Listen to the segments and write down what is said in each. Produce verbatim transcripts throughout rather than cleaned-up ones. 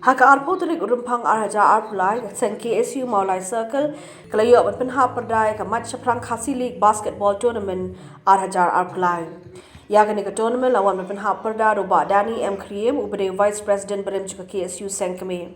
Ha ka arphew tarik u Rymphang ar hajar arphew lai, ka seng K S U Mawlai Circle ka la ïoh ban pynhap pyrda ïa ka Mait Shaphrang Khasi League Basketball Tournament ar hajar arphew lai. Ïa kane ka tournament la wan ban pynhap pyrda da u Bah Danny M Khriem, uba dei Vice President barim jong ka K S U Seng Kmie.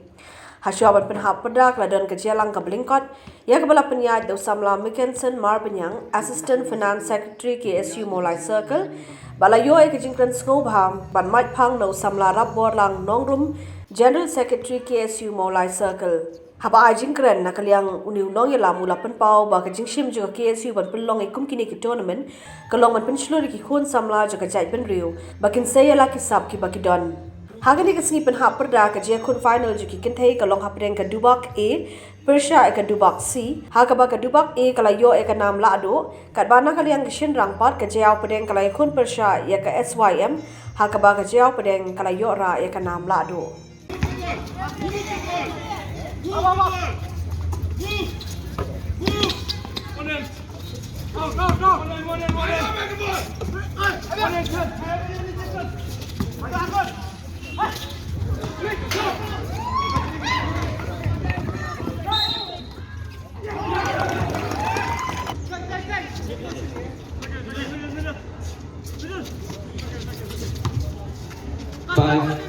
Hashwa ban pynhap pyrda ka la don ka jingïalang kaba lyngkot, ïa kaba la pynïaid da u samla Mickenson Marbaniang, Assistant Finance Secretary K S U Mawlai Circle, bad la ïoh ïa ka jingkren sngewbha ban mait phang na u samla Rapborlang Nongrum, General Secretary K S U Mawlai Circle. Haba ai jingkren na ka liang une u nongïalam u la pynpaw ba ka jingshim jong ka K S U ban pynlong ïa kum kine ki tournament ka long ban pynshlur ïa ki khun samla jong ka jaitbynriew ba kin sei ïa la ki sap kiba ki don. Ha kane ka sngi pynhap pyrda ka jingïakhun final jong ki kynthei ka long hapdeng ka Dubak A pyrshah ïa ka Dubak C, ha kaba ka Dubak A ka la ïoh ïa ka nam lahduh, katba na ka liang ka shynrang pat ka Jaiaw Pdeng ka la ïakhun pyrshah ïa ka S Y M, ha kaba ka Jaiaw Pdeng ka la ïoh rah ïa ka nam lahduh. Five.